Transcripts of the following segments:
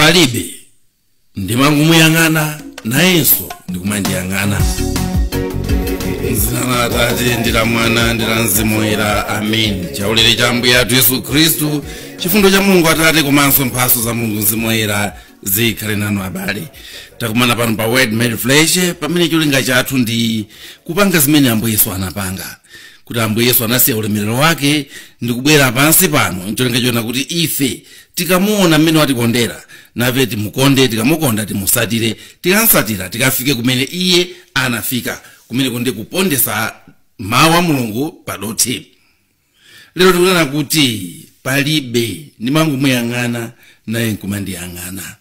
Palibe, ndimangomuyang'ana nayenso ndikumandiyang'ana. Mzina la Atate ndi la Mwana ndi la Mzimu Woyera, amen. Chaulere cha Ambuye athu Yesu Khristu, chifundo cha Mulungu Atate komanso mphatso za Mulungu Mzimu Woyera zikhale nanu abale. Takumana pano pa Word Made Flesh, pamene cholinga chathu ndi kupanga zimene Ambuye Yesu anapanga, kuti Ambuye Yesu anasiya ulemerero wake ndi kubwera pansi pano ncholinga chona kuti ife tikamuona mmene watikondera, nafe timukonde, tikamukonda timusatire, tikamusatira tikafike kumene iye anafika, kumene kunde kupondesa mawu a Mulungu padothi. Lero tikunena kuti palibe, ndimangomuyang'ana naye nkumandiyang'ana.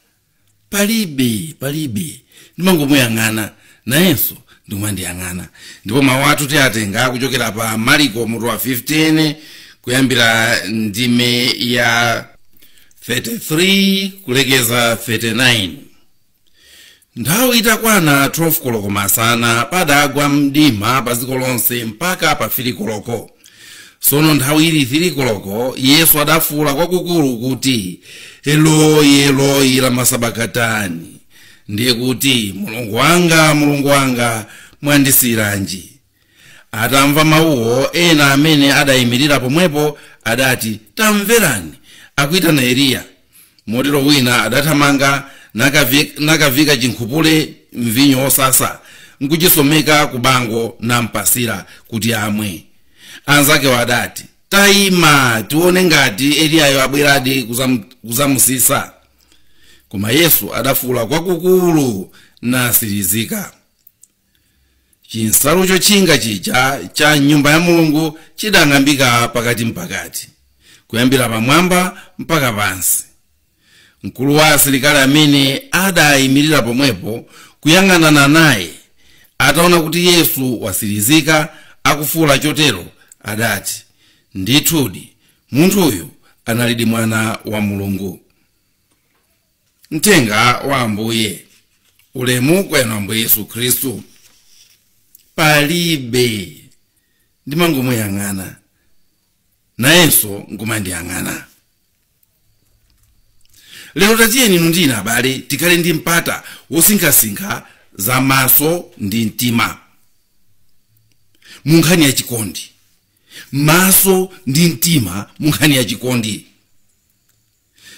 Palibe, palibe, ndimangomuyang'ana nayenso ndikumandiyang'ana. Ndipo mawu athu tiyatenga kuchokera pa Mariko mutu wa 15 kuyambira ndime ya 33 kulekeza 39. Nthawi itakwana 12 koloko masana, padagwa mdima pa dziko lonse mpaka pa 3 koloko. Sono nthawi ili 3 koloko, Yesu adafuwula kwakukulu kuti, Eloi, Eloi, lama sabakatani, ndiye kuti, Mulungu wanga, Mulungu wanga, mwandisiyiranji? Atamva mawuwo, ena amene adayimirira pomwepo adati, Tamverani, akuitana Eliya. Motero wina adathamanga nakavika chinkhupule mvinyo wosasa, nkuchisomeka ku bango nampasira kuti amwe. Anzakewo adati, Tayima, tione ngati Eliyayo abweradi kuzamusisa. Koma Yesu adafuwula kwakukulu nasirizika. Chinsalu chotchinga chija cha nyumba ya Mulungu chidang'ambika pakati mpakati, kuyambira pamwamba mpaka pansi. Mkulu wa asilikali amene adayimirira pomwepo kuyang'anana naye, ataona kuti Yesu wasirizika akufuwula chotero, adati, Ndithudi munthuyu analidi mwana wa Mulungu. Mthenga wa Ambuye. Ulemu kwa inu Ambuye Yesu Khristu. Palibe, ndimangomuyang'ana nayenso nkumandiyang'ana. Lero tatiyeni inu ndine abale tikhale ndi mpata wosinkhasinkha za maso ndi mtima mu nkhani ya chikondi. Maso ndi mtima mu nkhani ya chikondi.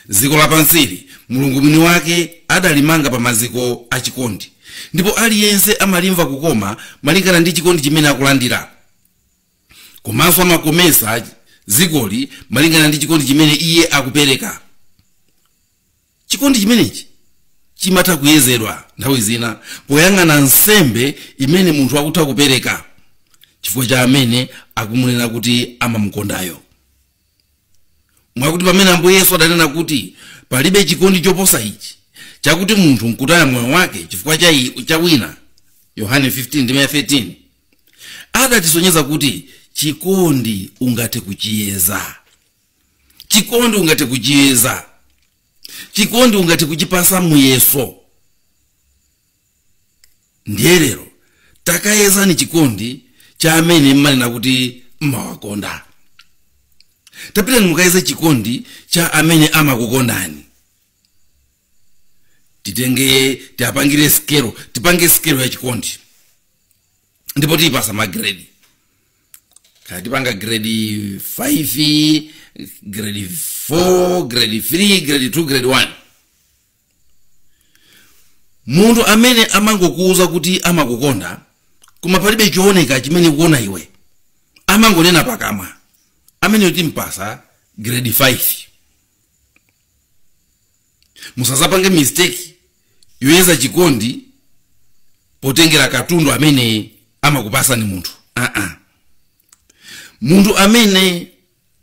Dziko lapansili Mulungu mwini wake adalimanga pa maziko a chikondi, ndipo aliyense amalimva kukoma malingana ndi chikondi chimene akulandira, komanso amakomesa dzikoli malingana ndi chikondi chimene iye akupereka. Chikondi chimenechi chimatha kuyezedwa nthawi zina poyang'ana nsembe imene munthu akutha kupereka chifukwa cha amene akumunena kuti amamukondayo. Mwakuti pamene Ambuye Yesu adanena kuti palibe chikondi choposa ichi, chakuti munthu nkutaya moyo wake chifukwa cha wina, Yohane 15:13, adatisonyeza kuti chikondi ungathe kuchiyeza. Chikondi ungathe kuchiyeza. Chikondi ungathe kuchipasa muyeso. Ndiye lero takayezani chikondi cha amene mmanena kuti mmawakonda. Tapitani mukayeze chikondi cha amene amakukondani. Titenge, tiapangire skelo, tipange skelo ya chikondi, ndipo tiyipasa magredi. Kaya tipanga grade 5, grade 4, grade 3, grade 2, grade 1. Munthu amene amangokuuza kuti amakukonda koma palibe chooneka chimene ukuona iwe, amangonena pakamwa, amene timpasa grade 5. Musazapange mistake yoyeza chikondi potengera katundu amene amakupasani munthu. Munthu amene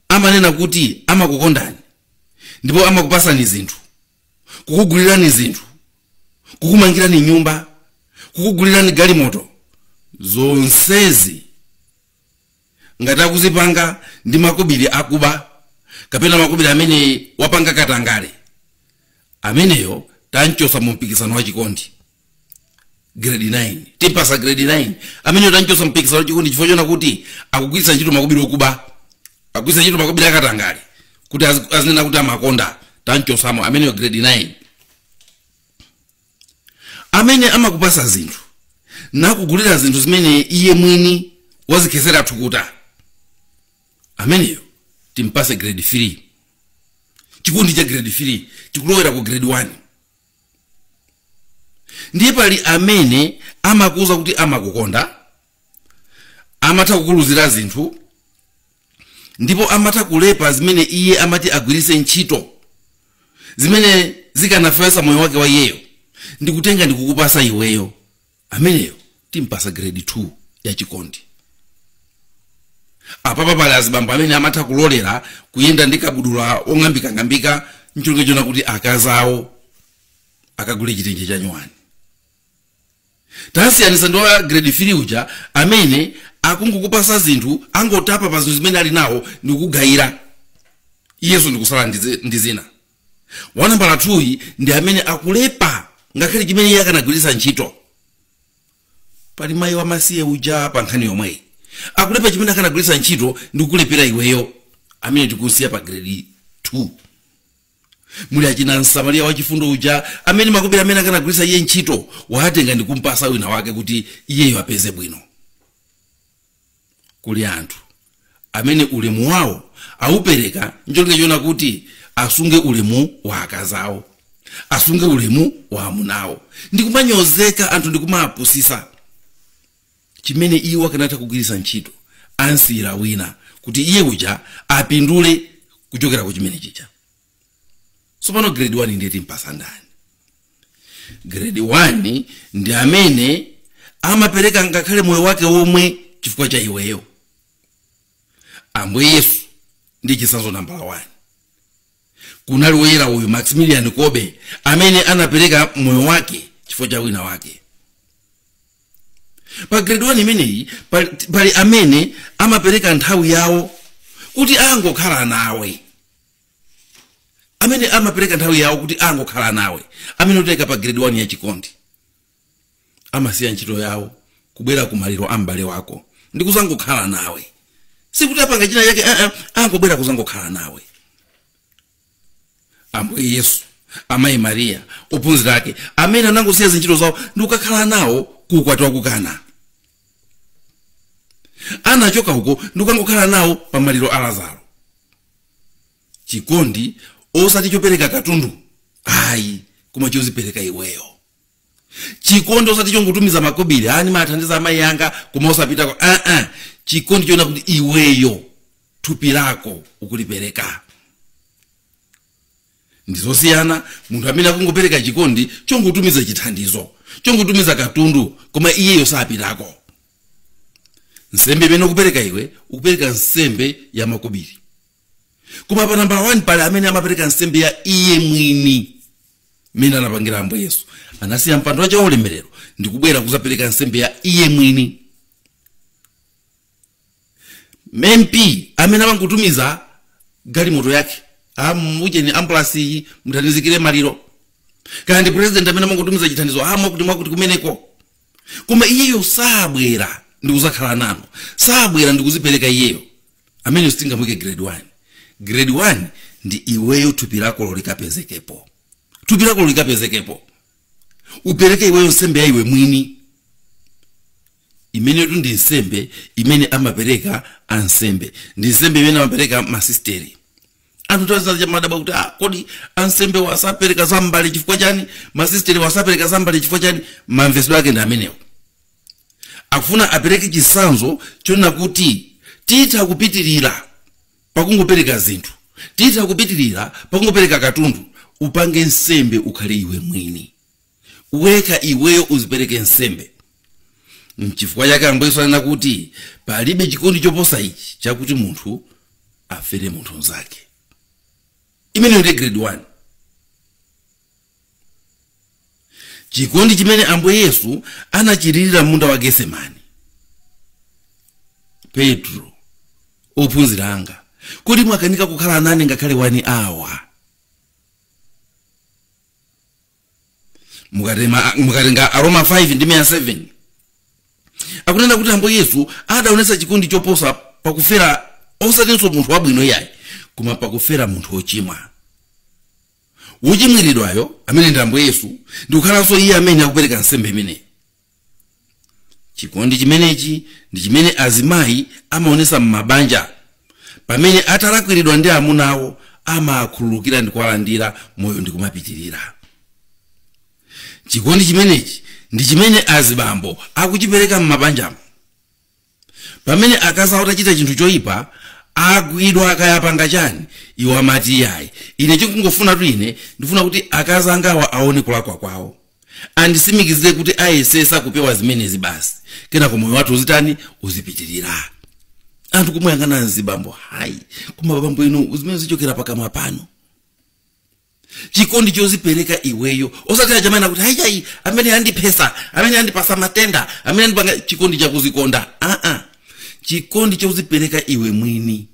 amanena kuti amakukondani ndipo amakupasani zinthu, kukugulirani zinthu, kukumangirani nyumba, kukugulirani galimoto, zonsezi ngati akuzipanga ndi makobiri akuba kapena makobiri amene wapanga katangale, ameneyo tanchosa mu mpikisano wa chikondi. Grade 9, timpasa grade 9 ameneyo tanchosa mpikisano wa chikondi chifukwa chona kuti akugwiritsa ntchito makobiri okuba, akugwiritsa ntchito makobiri akatangale kuti azinena kuti amakonda, tanchosamo ameneyo grade 9. Amene amakupasa zinthu nakugulira zinthu zimene iye mwini wazikhesera thukuta, ameneyo timpase grade 3. Chikondi cha grade 3 chikulowera ku grade 1. Ndiye pali amene amakuuza kuti amakukonda, amatha kukuluzira zinthu, ndipo amatha kulepa zimene iye amati agwiritse ntchito, zimene zikanafesa moyo wake wa iyeyo, ndikutenga ndikukupasa iweyo. Ameneyo timpasa grade 2 ya chikondi. Apapa pali azibambo amene amatha kulolera kuyenda ndi kabudula ong'ambikang'ambika ncholinga chona kuti akazawo akagule chitenje cha nyuwani. Tasiyanisa ndi wa grade 3 uja amene akungokupasa zinthu, angotapa pa zinthu zimene ali nawo ndikugayira iyeso ndikusala ndi zina. Wanambala 2 ndi amene akulepa ngakhale chimene iye akanagwiritsa ntchito. Pali mayi wamasiye uja pa nkhani yomweyi, akulepa chimene akanagwiritsa ntchito ndikukulepera iweyo, amene tikusiya pa grade 2. Muli achina Msamariya wachifundo uja amene makobiri amene akanagwiritsa iye ntchito watenga ndikumpasa wina wake kuti iyeyo apeze bwino. Kuli anthu amene ulemu wawo aupereka ncholinga chona kuti asunge ulemu wa akazawo, asunge ulemu wa amunawo, ndikumanyozeka anthu ndikumapusisa. Chimene iwo akanatha kugwiritsa ntchito ansiyira wina kuti iye uja apindule kuchokera ku chimene chija. Tsopano grade 1 ndiye timpasa ndani? Grade 1 ndi amene amapereka ngakhale moyo wake womwe chifukwa cha iweyo. Ambuye Yesu ndi chitsanzo nambala 1. Kunali woyera uyu Maximilian Kolbe amene anapereka moyo wake chifukwa cha wina wake. Pa grade 1 imeneyi pali amene amapereka nthawi yawo kuti angokhala nawe, amene amapereka nthawi yawo kuti angokhala nawe, amene uteka pa grade 1 ya chikondi. Amasiya ntchito yawo kubwera ku maliro a m'bale wako ndi kuzangokhala nawe, sikuti apanga china chake, angobwera kuzangokhala nawe. Ambuye Yesu, amayi Mariya, ophunzira ake amene anangosiya zintchito zawo ndi kukakhala nawo kukwati wakukana, anachoka uko ndi kukangokhala nawo pa maliro a Lazaro. Chikondi osati chopereka katundu ayi, koma chozipereka iweyo. Chikondi osati chongotumiza makobiri, ani mathandiza amayi anga koma osapita kwa Chikondi choona kuti iweyo thupi lako ukulipereka. Ndizosiyana munthu amene akungopereka chikondi chongotumiza chithandizo, chongotumiza katundu, koma iyeyo sapitako. Nsembe imene ukupereka iwe, ukupereka nsembe ya makobiri. Koma pa nambala 1 pali amene amapereka nsembe ya iye mwini. Mene anapangira Ambuye Yesu, anasiya mpando wake wa ulemerero ndikubwera kuzapereka nsembe ya iye mwini. MP amene amangotumiza galimoto yake, amujeni ambulance iyi muthandizikire maliro, kana ndi president amene amangotumiza chithandizo mwakuti mwakuti kumeneko, koma iyeyo sabwera ndikuzakhala nanu, sabwera ndikuzipereka iyeyo. Amene sitingamwike grade 1. Grade 1 ndi iweyo thupi lako likapezekepo, thupi lako likapezekepo, upereke iweyo nsembe ya iwe mwini. Imeneyo ndi nsembe imene amapereka ansembe, ndi nsembe imene amapereka masisteri. Anthu tazaja madaba kuti kodi ansembe wasapereka zambali chifukwa chani, masisteri wasapereka zambali chifukwa chani? Mamvesedwe ake ndi amenewo. Akufuna apereke chitsanzo chonena kuti titha kupitirira pakungopereka zinthu, titha kupitirira pakungopereka katundu, upange nsembe ukhale iwe mwini, weka iweyo uzipereke nsembe. Nchifukwa chake Ambuye Yesu anena kuti palibe chikondi choposa ichi chakuti munthu afere munthu mnzake. Imeneyo ndi grade 1. Chikondi chimene Ambuye Yesu anachilirira munda wa Getsemani. Petro, ophunzira anga, kodi mwakanika kukhala nane ngakhale wani awa? Mukatenga Aroma 5 ndi 7, akunena kuti Ambuye Yesu adaonetsa chikondi choposa pakufera osatinso munthu wabwino iyayi, koma pakufera munthu wochimwa. Wochimwiridwayo amene ndi Ambuye Yesu ndikukhalanso iye amene akupereka nsembe imeneyi. Chikondi chimenechi ndi chimene azimayi amaonesa m'mabanja pamene atalakwiridwa ndi amuna awo, amakhululukira ndi kuwalandira moyo ndi kumapitirira. Chikondi chimenechi ndi chimene azibambo akuchipereka m'mabanjamo pamene akazi awo atachita chinthu choyipa, agwidwa akayapanga chani, iwo amati yayi, ine chikungofuna tu, ine ndifuna kuti akazi angawa aone kulakwa kwawo, andisimikizire kuti ayesesa kupewa zimenezi basi, kenako moyo wathu uzitani? Uzipitirira. Anthu kumuyang'ana mzibambo, hayi, koma bambo inu zimene zichokera pakamwa pano, chikondi chozipereka iweyo, osati achamana kuti hayi, amene andiphesa, amene andipasa matenda, amene andipanga. Chikondi chakuzikonda, aa, chikondi chozipereka iwe mwini,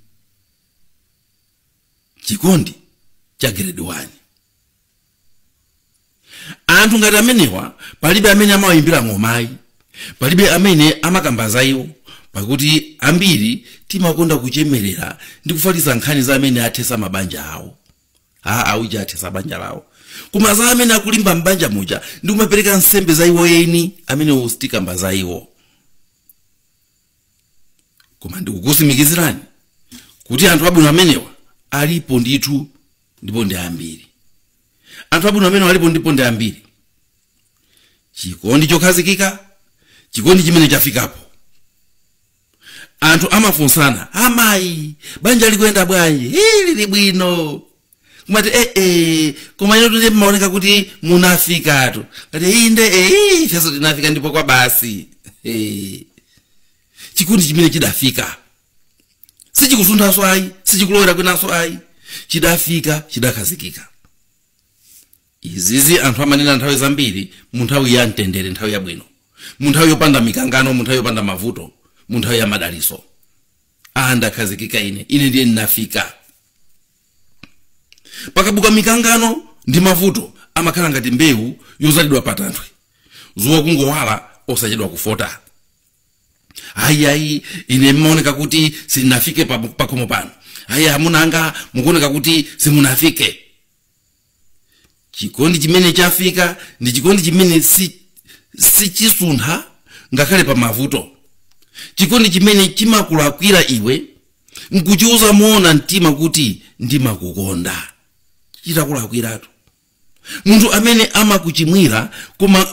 chikondi cha grade 1. Anthu ngati amenewa palibe amene amawayimbira ng'omayi, palibe amene amakamba za iwo, pakuti ambiri timakonda kuchemerera ndi kufalitsa nkhani za amene athesa mabanja awo. Aa, awija athesa banja lawo, koma za amene akulimba mbanja muja ndi kumapereka nsembe za iwo eni, amene sitikamba za iwo. Koma ndikukusimikizirani kuti anthu abwino amenewa alipo ndithu, ndipo ndi ambiri. Anthu abwino amenewa alipo ndipo ndi ambiri. Chikondi chokhazikika, chikondi chimene chafikapo, anthu amafunsana, amayi, banja likuyenda bwanji? Lili bwino. Kumati ee, koma ino tunde mmaoneka kuti munafikatu. Kati inde, ifenso tinafika ndipo kwa basi. Chikondi chimene chidafika sichikusunthanso ayi, sichikulowera kwinanso ayi, chidafika, chidakhazikika. Izizi anthu amanena nthawi zambiri mu nthawi ya mtendere, nthawi yabwino, mu nthawi yopanda mikangano, mu nthawi yopanda mavuto, mu nthawi ya madaliso. Ah, ndakhazikika ine, ine ndiye ndinafika. Pakabuka mikangano ndi mavuto, amakhala ngati mbewu yozalidwa pa tanthwe, zuwa kungowala osachedwa kufota. Ayi, ayi, ine mmaoneka kuti sindinafike pakhomo pano. Ayi, amuna anga mukuoneka kuti simunafike. Chikondi chimene chafika ndi chikondi chimene sichisuntha ngakhale pa mavuto, chikondi chimene chimakulakwira iwe nkuchiuza moona mtima kuti ndimakukonda chitakulakwiratu. Munthu amene amakuchimwira koma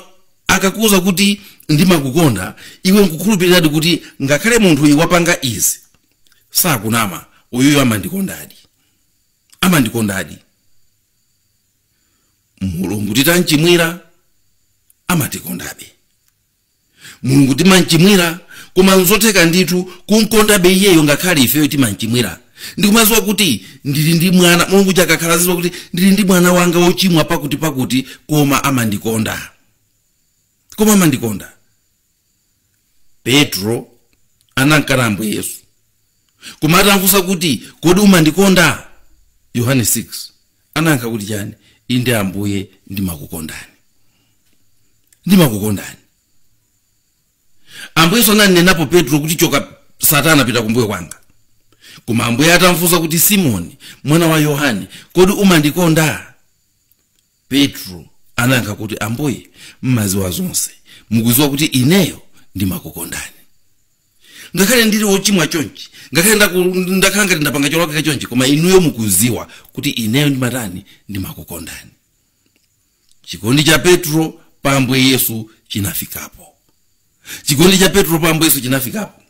akakuuza kuti ndimakukonda, iwe nkukhulupiriradi kuti ngakhale munthu uyu wapanga izi sakunama, uyuyu amandikondadi, amandikondadi. Mulungu titamchimwira amatikondabe. Mulungu timamchimwira, koma nzotheka ndithu kumkondabe iyeyo ngakhale ifeyo timamchimwira, ndikumadziwa kuti ndili ndi mwana. Mulungu chakakhala ziwa kuti ndili ndi mwana wanga wochimwa pakuti pakuti, koma amandikonda, koma amandikonda. Petro anankana Ambuye Yesu, koma atamfunsa kuti kodi umandikonda, Yohane 6, anayankha kuti chani? Inde Ambuye, ndimakukondani, ndimakukondani. Ambuye Yesu ananenapo Petro kuti choka Satana, pita kumbuyo kwanga. Koma Ambuye atamfunsa kuti Simoni mwana wa Yohane, kodi umandikonda? Petro anayankha kuti Ambuye, mmaziwa zonse, mukuziwa kuti ineyo ndimakukondani. Ngakhale ndili wochimwa chonchi, ngakhale ndakhala ngati ndapanga cholakwika chonchi, koma inuyo mukuziwa kuti ineyo ndimatani? Ndimakukondani. Chikondi cha Petro pa Ambuye Yesu chinafikapo. Chikondi cha Petro pa Ambuye Yesu chinafikapo.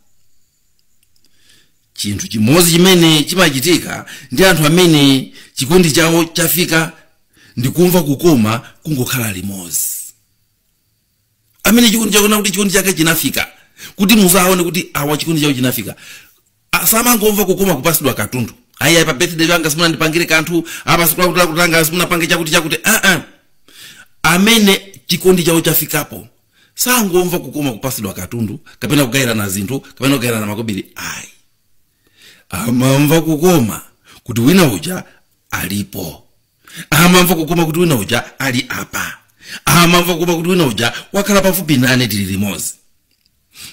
Chinthu chimodzi chimene chimachitika ndi anthu amene chikondi chawo chafika ndikumva kukoma kungokhala limodzi. Amene chikondi chawo, kuti chikondi chake chinafika, kuti muzaone kuti awa chikondi chawo chinafika, samangomva kukoma kupasidwa katundu. Ayi, pa birthday yanga simunandipangire kanthu, apa sikulakuti simunapange chakuti chakuti. Aa, amene chikondi chawo chafikapo sangomva kukoma kupasidwa katundu kapena kugayirana zinthu kapena kugayirana makobiri, ayi. Amamva kukoma kuti wina uja alipo, amamva kukoma kuti wina uja ali apa, amamva kukoma kuti wina uja wakhala pafupi nane, tili limodzi,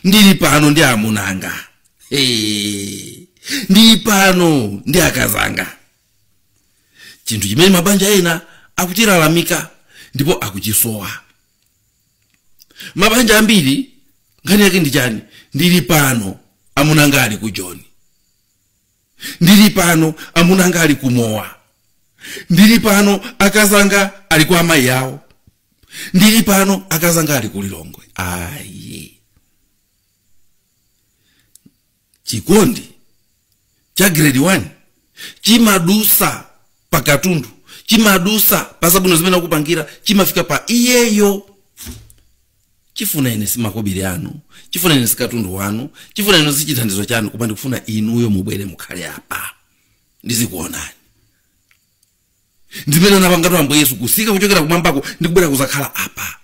ndili pano ndi amunanga, hey, ndili pano ndi akazanga. Chinthu chimene mabanja ena akuchilalamika ndipo akuchisowa. Mabanja ambiri nkhani yake ndi chani? Ndili pano amuna ali ku Joni, ndili pano amuna ali kumowa, ndili pano akazanga ali kwa amayi awo, ndili pano akazanga ali ku Lilongwe. Ayi, chikondi cha grade 1 chimadusa pakatundu, chimadusa pasabwino zimene akupangira, chimafika pa iyeyo. Chifuna ine simakobiri anu, chifuna ine sikatundu wanu, chifuna ine sichithandizo chanu, koma ndikufuna inuyo mubwere mukhale apa ndizikuonani. Ndimene anapanga Ambuye Yesu kusika kuchokera kumwambako ndikubwera kuzakhala apa.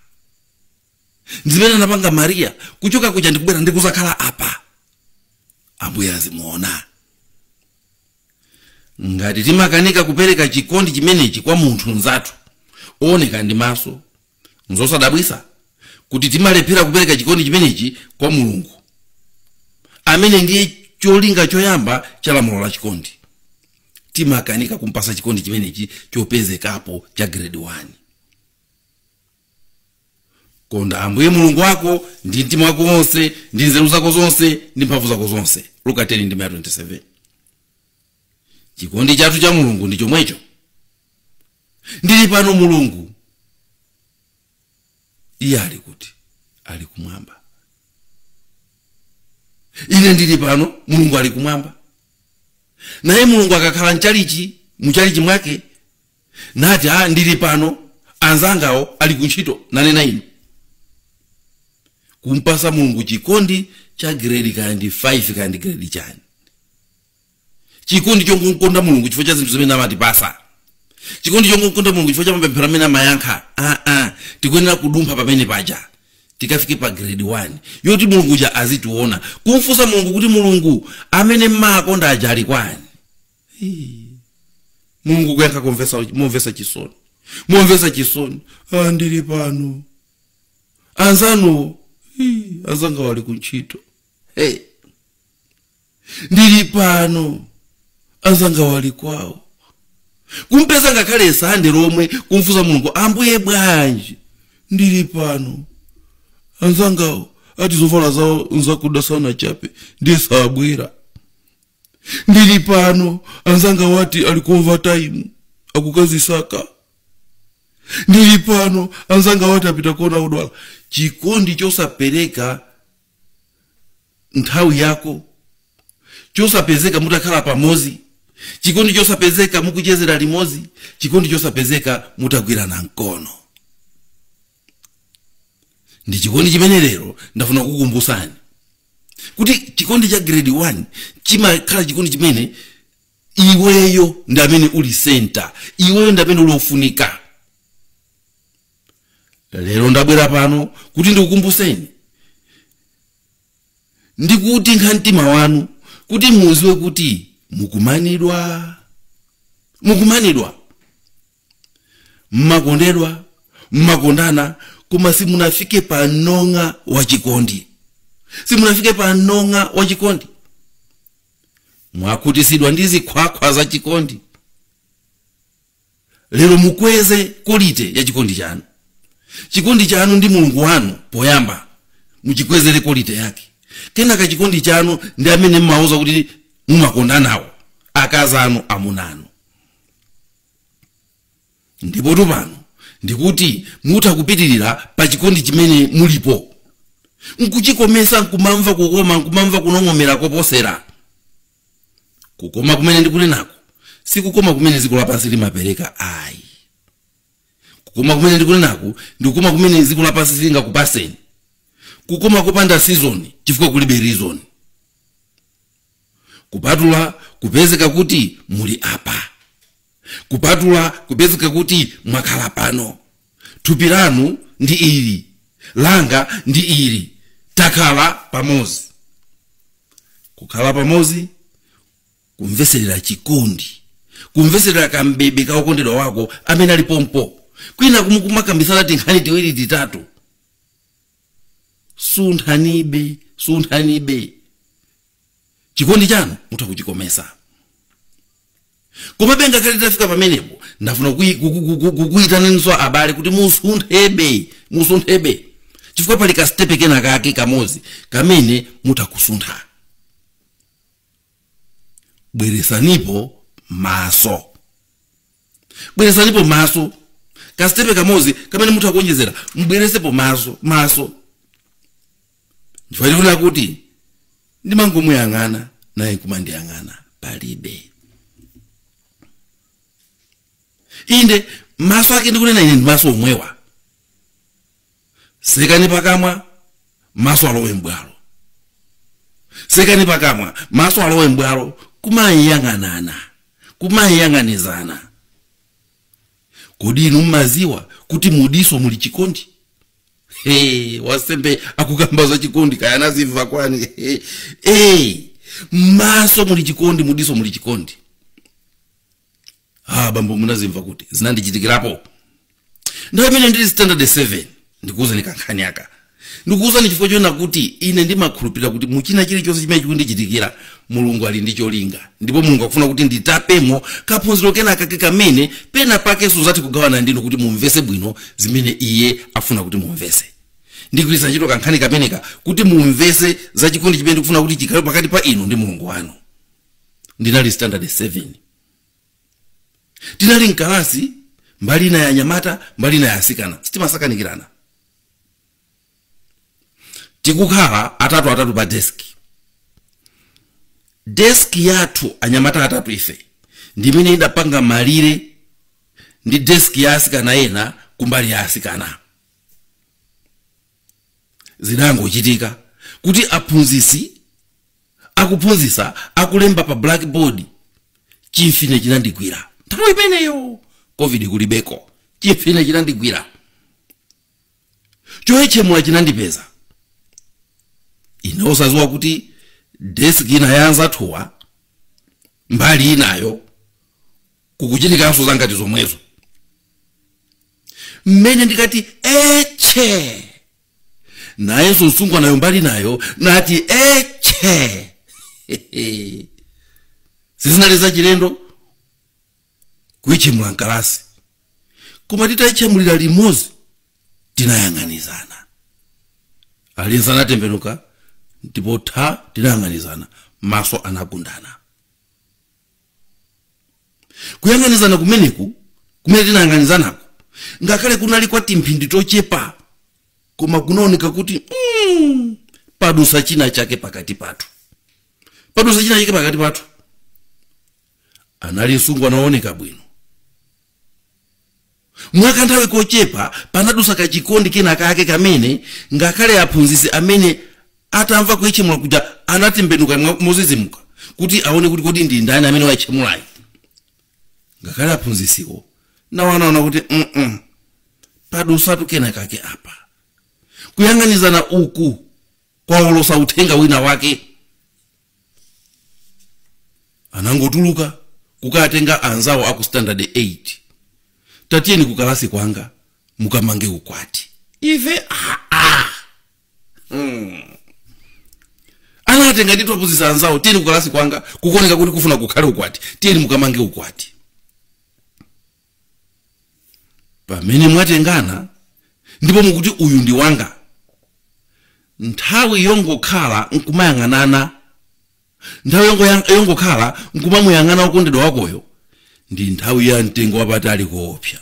Ndimene anapanga Maria kuchoka kuja ndikubwera ndikuzakhala apa. Ambuye azimuona. Ngati timakanika kupereka chikondi chimenechi kwa munthu nzathu ooneka ndi maso, nzosadabwisa kuti timalephera kupereka chikondi chimenechi kwa Mulungu amene ndiye cholinga choyamba cha lamulo la chikondi. Timakanika kumpasa chikondi chimenechi chopezekapo cha grade 1. Konda Ambuye Mulungu wako ndi mtima wako wonse, ndi nzeru zako zonse, ndi mphamvu zako zonse. Luka 10:27. Chikondi chathu cha Mulungu ndi chomwecho. Ndili pano Mulungu, iye ali kuti? Ali kumwamba. Ine ndili pano, Mulungu ali kumwamba. Naye Mulungu akakhala mchalichi, muchalichi mwake, nati ndili pano, anzangawo ali kuntchito, nanena inu. Kumpasa Mulungu chikondi cha grade kandi 5 kandi grade chani. Chikondi chongokonda Mulungu chifukwa cha zinthu zimene amatipasa. Chikondi chongokonda Mulungu chifukwa cha mapemphero amene amayankha. Tikuyenera kudumpha pamene paja tikafike pa grade 1 yoti Mulungu ja azitiona. Kumfunsa Mulungu kuti Mulungu amene mmakonda aja ali kwani? Mulungu kuyankha momvesa chisoni, momvesa chisoni. Ndili pano, anzanu anzanga wali kuntchito. Hey, ndili pano, anzanga wali kwawo. Kumpeza ngakhale sande lomwe kumfunsa Mulungu, Ambuye bwanji ndili pano, anzangawo ati zovala zawo nzakuda sana chape ndisabwera. Ndili pano, anzanga wati aliku overtime akukazisaka. Ndili pano, anzanga wati apita kuona udwala. Chikondi chosapereka nthawi yako, chosapezeka mutakhala pamozi, chikondi chosapezeka mukuchezera limozi, chikondi chosapezeka mutagwirana mkono. Ndi chikondi chimene lero ndafuna kukumbusani kuti chikondi cha grade 1 chimakhala chikondi chimene iweyo ndi amene uli center, iweyo ndi amene uli ofunika. Lero ndabwera pano kuti ndikukumbuseni, ndikuti nkha mtima wanu kuti muziwe kuti mukumanidwa, mukumanidwa, mmakondedwa, mmakondana, koma simunafike pa nonga wa chikondi. Simunafike pa nonga wa chikondi. Mwakutisidwa ndi zikhwakhwa za chikondi. Lero mukweze quality ya chikondi chanu. Chikondi chanu ndi Mulungu wanu poyamba muchikwezere quality yake. Kenaka chikondi chanu ndi amene mmauza kuti mumakonda nawo, akazi anu, amuna anu. Ndipo pano ndikuti mutha kupitirira pa chikondi chimene mulipo, nkuchikomesa, nkumamva kukoma, nkumamva kunong'omera koposera. Kukoma kumene ndikunenako sikukoma kumene dziko lapansi limapereka, ayi. Kukoma kumene ndikunenako ndikukoma kumene dziko lapansi silingakupaseni. Kukoma kopanda season chifukwa kulibe reason. Kupatula kupezeka kuti muli apa, kupatula kupezeka kuti mwakhala pano, thupi lanu ndi ili, langa ndi ili, takhala pamozi. Kukhala pamozi, kumveserera chikondi, kumveserera kambebe ka okondedwa wako amene ali pompo, kwina kumukumakambisana tinkhani tiwiri titatu. Sunthanibe, sunthanibe. Chikondi chanu mutha kuchikomesa. Komabe ngakhale tafika pamenepo, ndafuna kukuyitanenso abale kuti musunthebe, musunthebe, chifukwa pali kasitepe kena kake kamodzi kamene mutakusuntha. Bweresanipo maso, bweresanipo maso, kasitepe kamodzi kamene mutakuonjezera, mbweresepo maso, maso. Ndifanira kuti ndimangomuyang'ana naye kumandiyang'ana, palibe. Inde maso ake ndikunena ine ndi maso omwewa. Sekani pakamwa, maso alowe mbwalo. Sekani pakamwa, maso alowe mbwalo, kumayang'anana, kumayang'anizana. Kodi inu mmaziwa kuti mudiso muli chikondi? Hey, wasembe akukamba za chikondi kaya anazimva kwani? Hey, hey, maso muli chikondi, mudiso muli chikondi. Ah, bambo munazimva kuti zinandichitikirapo. Nthawi imene ndili standard 7, ndikuwuzani kankhani aka. Ndikuwuzani chifukwa chona kuti ine ndimakhulupirira kuti muchina chilichonse chimene chikundichitikira Mulungu ali ndi cholinga, ndipo Mulungu akufuna kuti nditapemo kaphunziro kena kake kamene pena pakenso zathe kugawana ndinu kuti mumvese bwino zimene iye afuna kuti mumvese. Ndikugwiritsa ntchito kankhani kameneka kuti mumvese za chikondi chimene ndikufuna kuti chikhale pakati pa inu ndi Mulungu wanu. Ndinali standard 7. Tinali mkalasi, mbali ina ya anyamata, mbali ina ya asikana, sitimasakanikirana. Tikukhala atatu atatu pa deski. Deski yathu anyamata atatu ife ndimene idapanga malire ndi deski ya asikana ena kumbali ya asikana. Zidangochitika kuti aphunzisi akuphunzisa akulemba pa blackboard, chimfine chinandigwira. Nthawi imeneyo COVID kulibeko, chimfine chinandigwira, choyechemula chinandipeza. Ine osadziwa kuti deski ina ya anzathuwa mbali inayo kukuchitikanso zangati zomwezo. Mmene ndikati eche, nayenso msungwanayo mbali nayo nati eche. Sizinali zachilendo kuichemula mkalasi, koma titaichemulira limodzi tinayang'anizana. Aliyense anatembenuka ndipo tha tinayang'anizana, maso anagundana. Kuyang'anizana kumeneku kumene tinayang'anizanako, ngakhale kunali kwa timphindi tochepa, koma kunaoneka kuti padusa china chake pakati pathu, padusa china chake pakati pathu. Anali msungwana anaoneka bwino. Mwakanthawi kochepa panadusa kachikondi kena kake kamene ngakhale aphunzitsi amene atamva kuichemula kuja anatembenuka mozizimuka kuti aone kuti kodi ndi ndani amene waichemulayi. Ngakhale aphunzitsiwo nawo anaona kuti padusatu kena kake apa. Kuyang'anizana uku kwaolosa uthenga wina wake. Anangotuluka kukatenga anzawo aku standard 8. Tatiyeni kukalasi kwanga mukamange ukwati. Ife Anatenga ndithu aphunzitsi anzawo, tiyeni kukalasi kwanga kukuoneka kuti kufuna kukhale ukwati, tiyeni mukamange ukwati. Pamene mwatengana ndipo mukuti uyu ndi wanga, nthawi yongokhala nkumayang'anana, nthawi yongokhala nkumamuyang'ana wokondedwa wakoyo ndi nthawi ya mtengo wapatali koopsa.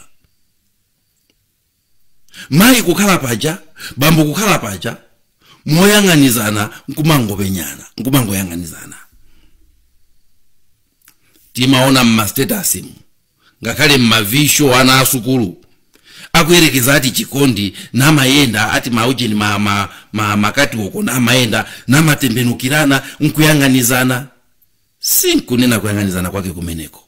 Mayi kukhala paja, bambo kukhala paja, moyang'anizana nkumangopenyana, nkumangoyang'anizana. Timaona mmastatasi mu, ngakhale mmavisho ana asukulu akuyerekeza ati chikondi namayenda ati maujeni makati uko namayenda namatembenukirana nkuyang'anizana. Sinkunena kuyang'anizana kwake kumeneko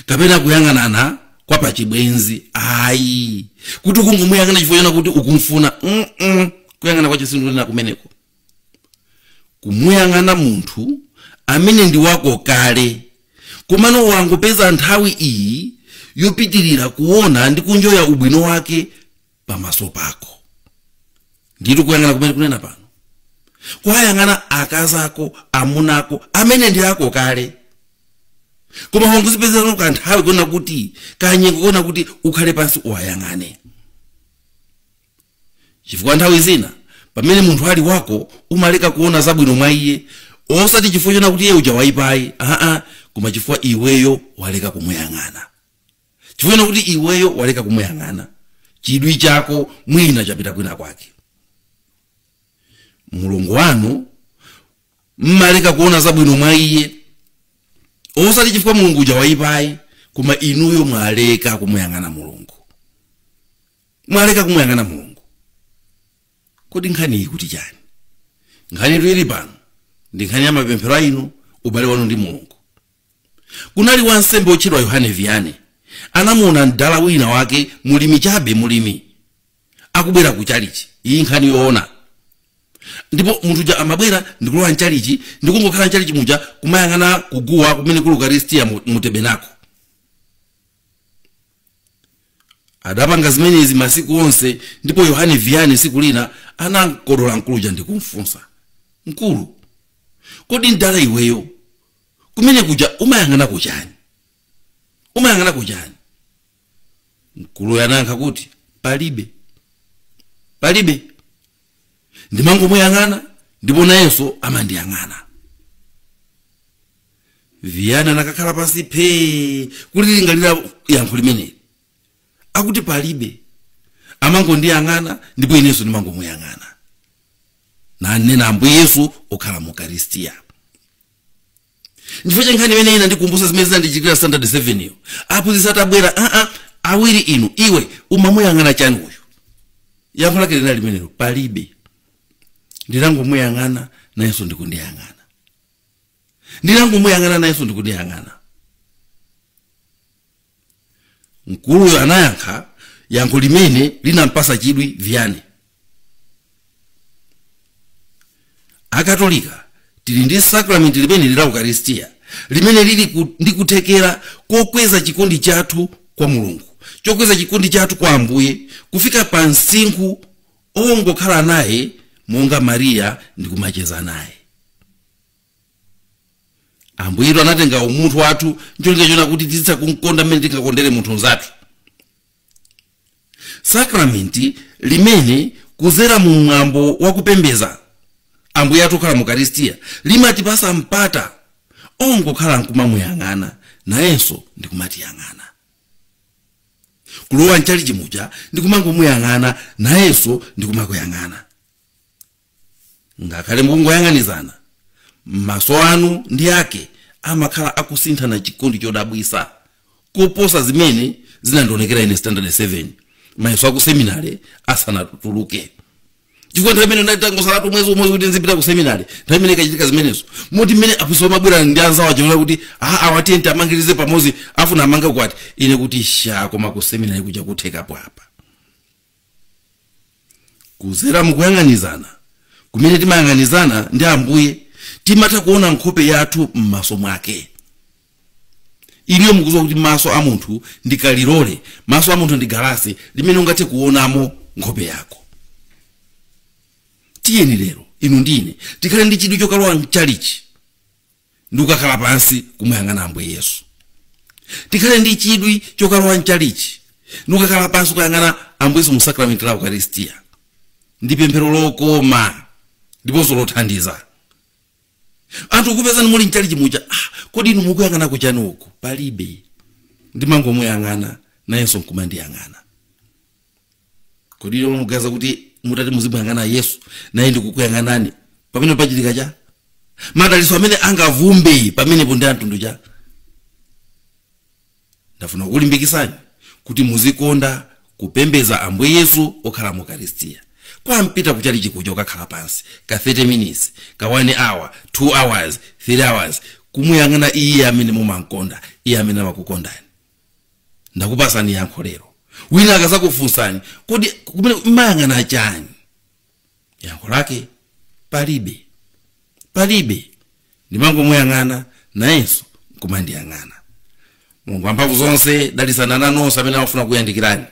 kapena kuyang'anana kwa pachibwenzi, ayi, kuti ukungomuyang'ana chifukwa chona kuti ukumfuna. Kuyang'ana kwa chisinkunena kumeneko, kumuyang'ana munthu amene ndi wako kale, komano wangopeza nthawi iyi yopitirira kuona ndi kunjoya ubwino wake pamaso pako. Nditu kuyang'ana kumene kunena pano, kwayang'ana akazako, amunako amene ndi ako kale, Koma wangozipezera kanthawi kuona kuti kanyengo kuona kuti ukhale pansi uwayang'ane. Chifukwa nthawi zina pamene munthu ali wako umaleka kuona zabwino mwa iye, osati chifukwa chona kuti iye uja waipayi, koma chifukwa iweyo waleka kumuyang'ana. Chifukwa chona kuti iweyo waleka kumuyang'ana, chidwi chako mwina chapita kwina kwake. Mulungu wanu mmaleka kuona zabwino mwa iye, osati chifukwa Mulungu uja waipayi, koma inuyo mwaleka kumuyang'ana Mulungu. Mwaleka kumuyang'ana Mulungu. Kodi nkhani iyi kuti chani? Nkhani ili pano ndi nkhani ya mapemphero inu, ubale wanu ndi Mulungu. Kunali wansembe otchedwa Yohane Vianney. Anamuona mdala wina wake, mulimi chabe, mulimi, akubwera ku chalichi. Iyi nkhani yoona. Ndipo munthu uja amabwera ndikulowa mchalichi, ndikungokhala mchalichi muja kumayang'ana kuguwa kumene kuli Ukaristiya mu tebenako. Adapanga zimenezi masiku onse, ndipo Yohane Vianney siku lina anankodola mkuluja ndikumfunsa, mkulu, kodi mdala iweyo kumene kuja umayang'ana kuchani? Umayang'ana kuchani? Mkulu anayankha kuti palibe, palibe, ndimangomuyang'ana ndipo nayenso amandiyang'ana. Vianney anakakhala pansi phee kulilingalira yankho limeneli, akuti palibe, amangondiyang'ana ndipo inenso ndimangomuyang'ana. Nanena Ambuye Yesu okhala mu Ukaristiya. Chifukwa cha nkhani imene ina ndikumbusa zimene zinandichitikira standard 7 iyo. Aphunzitsi atabwera, awiri inu, iwe umamuyang'ana chani uyu? Yankho lake linali limenelo, palibe, ndinangomuyang'ana nayenso ndikundiyang'ana. Ndinangomuyang'ana nayenso ndikundiyang'ana. Mkuluyo anayankha yankho limene linampasa chidwi Vianney. Akatolika tili ndi sakramenti limene lila Ukaristiya, limene lili ndi kuthekera kokweza chikondi chathu kwa Mulungu, chokweza chikondi chathu kwa Ambuye, kufika pa msinkhu ongokhala naye monga Mariya ndi kumacheza naye. Ambuyetu anatenga umunthu wathu ncholinga chona kuti tizitha kumkonda mmene tingakondere munthu mnzathu. Sakramenti limene kuzera mu mwambo wakupembeza Ambuye athu okhala mu Ukaristiya limatipasa mpata ongokhala nkumamuyang'ana nayenso ndikumatiyang'ana. Kulowa mchalichi muja ndikumangomuyang'ana nayenso ndikumakuyang'ana. Ngakhale mukungoyang'anizana, maso anu ndi ake amakhala akusinthana chikondi chodabwisa koposa zimene zinandionekera ine standard 7 mayeso aku seminary asanatuluke. Chifukwa nthawi imene ndinatangosala mwezi umodzi kuti nzipita ku seminary, nthawi imene ikachitika zimenezo, moti mmene aphunzitsi amabwera ndi anzawo achiona kuti awatiyeni amangirize pamodzi, afuna amange kwati, ine kuti sha, koma ku seminary kuja kuthekapo apa. Kuzera mukuyang'anizana kumene timayang'anizana ndi Ambuye, timatha kuona nkhope yathu m'maso mwake. Iliyo mukudziwa kuti maso a munthu ndi kalilole, maso a munthu ndi galasi limene ungathe kuonamo nkhope yako. Tiyeni lero inu ndine tikhale ndi chidwi chokalowa mchalichi ndi kukakhala pansi kumuyang'ana Ambuye Yesu. Tikhale ndi chidwi chokalowa mchalichi ndi kukakhala pansi kuyang'ana Ambuye Yesu mu sakramenti la Ukaristiya. Ndi pemphero lokoma ndiponso lothandiza. Anthu kupezani muli mchalichi muja, kodi inu mukuyang'ana kuchani uku? Palibe, ndimangomuyang'ana nayenso nkumandiyang'ana. Kodi inu mukuganiza kuti mutati muzimuyang'ana Yesu naye ndikukuyang'anani, pamene pachitika cha madalitso amene angavumbe pamenepo ndi amtundu cha? Ndafuna kukulimbikitsani kuti muzikonda kupembeza Ambuye Yesu okhala mu Ukaristiya. Kwampita kuchalichi kuja ukakhala pansi ka 30 minutes, ka 1 hour, 2 hours, 3 hours, kumuyang'ana iye amene mumankonda, iye amene amakukondani. Ndakupasani yankho lero. Wina akazakufunsani, kodi kumene mmayang'ana chani? Yankho lake palibe, palibe, ndimangomuyang'ana nayenso nkumandiyang'ana. Mulungu wamphamvu zonse, dalisana nanu onse amene amafuna kuyandikirani.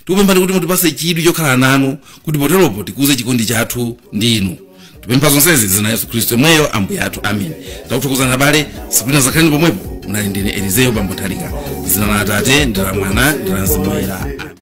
Tikupemphani kuti mutipase chidwi chokhala nanu, kuti poteropo tikuze chikondi chathu ndi inu. Tipempha zonsezi zina Yesu Khristu mweyo Ambuye athu. Amen. Takuthokozani abale, siku lina zakhaleni pomwepo. Munali ndine Elizeo Bambo Nthalika. Zina la Atate ndi la Mwana ndi la Mzimu Woyera.